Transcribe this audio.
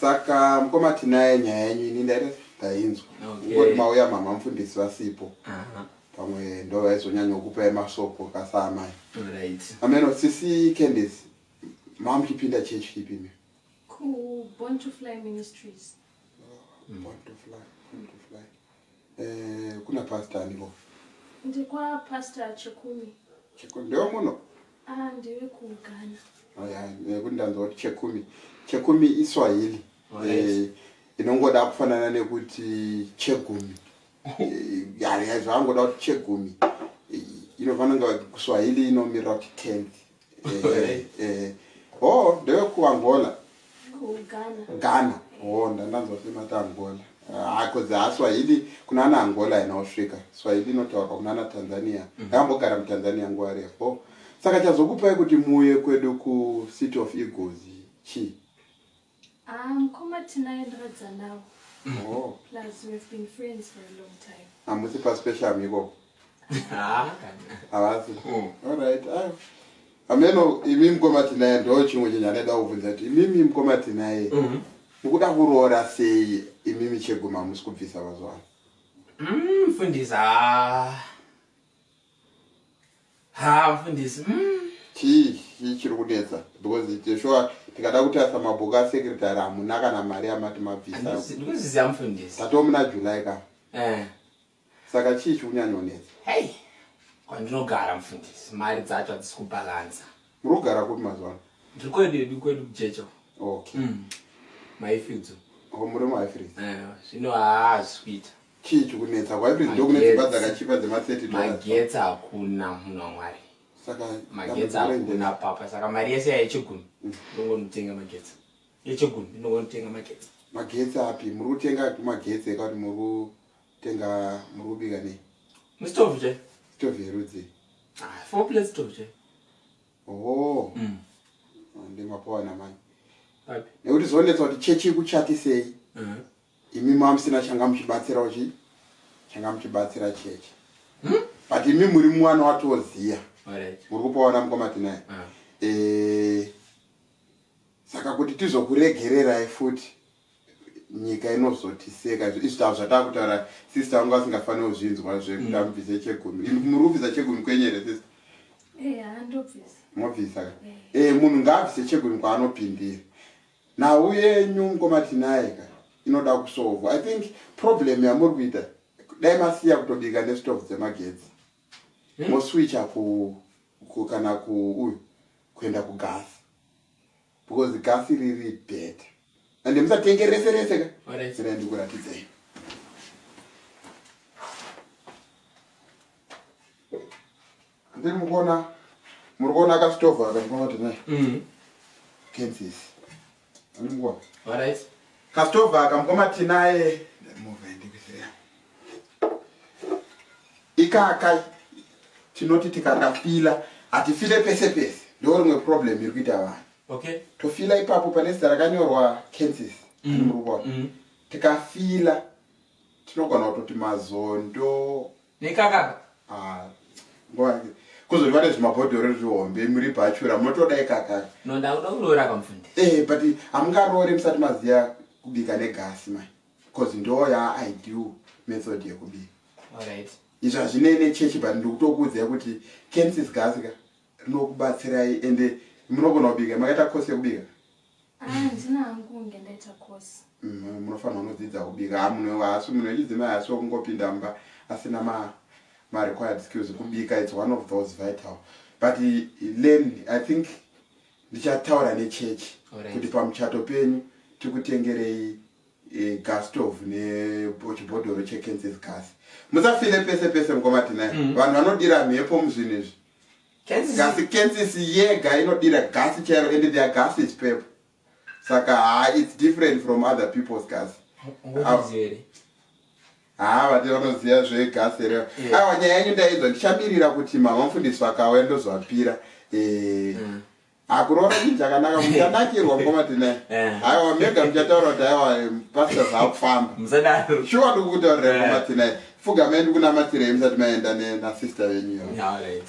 Saka mukoma tinaye nyaya yenyu ini ndaita ndainzwa. Okay. Ngoti mauya mama mufundisi vasipo. Aha. Pamwe ndo vaizonyanya kukupai masoko kasaamai. Alright. Ameno sisi Candice mamuchipinda church ipi imi? Ku Born to Fly Ministries. Born to Fly, Born to Fly. Eh, kuna pastor aniko? Ndikwa Pastor Chekumi. Chekumi ndewe muno? Ah, ndewe ku Ghana. Oh ya, nekuti ndanzwa kuti Chekumi. Chekumi iSwahili. Alright. Eh, inongoda kufanana nekuti chegumi. Eh, ya, ya, zvaangoda kuti chegumi. Eh, inofanira kunge kuSwahili inomirira kuti tenth. Eh, Alright. eh, oh, ndewe kuAngola. KuGhana. Ghana. Oh, ndandanzwa semati Angola. Ah, cause ha Swahili kuna ana Angola haina kusvika. Swahili inotaurwa kuna ana Tanzania. Ndakambogara muTanzania nguva refu. Oh. Saka chazokupai kuti muuye kwedu ku City of Eagles chii? Ah, mukoma tinaye ndakadza nawo. Oh, Plus we have been friends for a long time. hamusi paspecial ikoko. Ah, kana. Havasi. Mm. Alright. Ah. Ameno imi mukoma tinaye ndo chimwe chinhu chandaida kubvunza kuti imimi mukoma tinaye Mhm. mukuda kuroora sei imimi cheguma hamusi kubvisa mazuva ano? Mm, mfundisi ha. Ha, mfundisi. Mm. Chii chii chiri kunetsa because it's sure tikada kutarisa mabhuku asecretary hamuna kana mari yamati mabvisa. Ndikuziziya mfundisi. Tatoo muna July ka. Eh. Saka chii chiri kunyanyonetsa? Hey. Kwandinogara mfundisi, mari dzacho hadzisi kubhalansa. Muri kugara kupi mazuva ano? Ndiri kwedu edu kwedu kujecho. Okay. Maifidzo. Oh, muri muHighfields. Eh, zvino haazvisi kuita. Chii chiri kunetsa? KuHighfields ndokune dzimba dzakachipa dzema $30. Magetsi hakuna munhu waMwari. Saka magetsi dambudziko hakuna rendera. papa. Saka mari yese yechegumi ndinongonotenga magetsi. Yechegumi ndinongonotenga magetsi. Magetsi api? Muri kutenga magetsi eka kuti muri kutenga muri kubika nei? Mustove che. Stove yerudzi. Ah, four plate stove che. Oh. Ndimapawana mani. Papi. Nekuti zvonetsa kuti chechi ikuchatisei. Imi mamusina changa muchibatsira chi changa muchibatsira chechi. But imi muri mwana watoziya. Alright. Muri kupawana mukoma tinaye. Eh, saka kuti tizokuregererai futi nyika inozotiseka izvi tava zvatakutaura sister vangu vasingafaniri kuzvinzwa zvekuti amubvise chegumi. Imi muri kubvisa chegumi kwenyu here sister? Eh, handobvisa. Mobvisa ka? Eh, munhu ngaabvise chegumi kwaanopindira. Nhau yenyu mukoma tinaye ka inoda kusolvwa. I think problem yamuri kuita dai masiya kutobika nestove dzemagetsi. Moswitcha ku, ku kana ku uyu kuenda kugas. Because gas riri better. And musatenge rese rese ka. Alright. Sira ndikuratidzei. Ndiri mukuona muri kuona kastove aka mukoma tinaye. Kansas. Ndiri mukuona. Alright. Kastove aka mukoma tinaye. Move ndikusiya. Ikaka tinoti tikakafila hatifile pese pese. Ndo rimwe problem iri kuita vanhu. Okay. Tofila ipapo pane zita rakanyorwa Kansas. Ndiri muri kuona. Tikafila tinogona kutoti mazondo Nekakaka. Ah, nguva kuzoti vane zvimabhodhoro zvihombe muri bhachura munotoda ikakaka. No, ndakuda kuroora kamufundisi. Eh, but hamungaroore musati maziya kubika negasi mai. Because ndo ya ideal method yekubika. Alright. Izvi hazvinei nechechi but ndikutokuudzai kuti Kansas gas ka rinokubatsirai ende munogona kubika makaita course yekubika. Ah, ndina hangu kunge ndaita course. Munofanirwa kunodzidza kubika. Ha, munhu haasi munhu wechidzimai haasi wekungopinda mumba asina ma required skills. Kubika it's one of those vital. But learn, I think ndichataura nechechi kuti pamuchato penyu tikutengerei gas stove nechibhodhoro cheKansas gas. Musafile pese pese mukoma Tinai. Vanhu vanodira mhepo muzvinhu izvi. Gasi Kansas yega inodira gasi chairo and their gas is purple. Saka ha, it's different from other people's gas. Ha, vati vanoziva zvegasi here. Aiwa nyaya yenyu ndainzwa ndichamirira kuti mama mufundisi vakauya ndozovapira. Hakuroora chinhu chakanaka muchanakirwa mukoma Tinai. Aiwa mega muchataura kuti aiwa pastor zvakufamba. Musadaro. Shuwa ndikukutaurira mukoma Tinai. Fugamai ndikunamatirei musati maenda na sister venyu. Alright.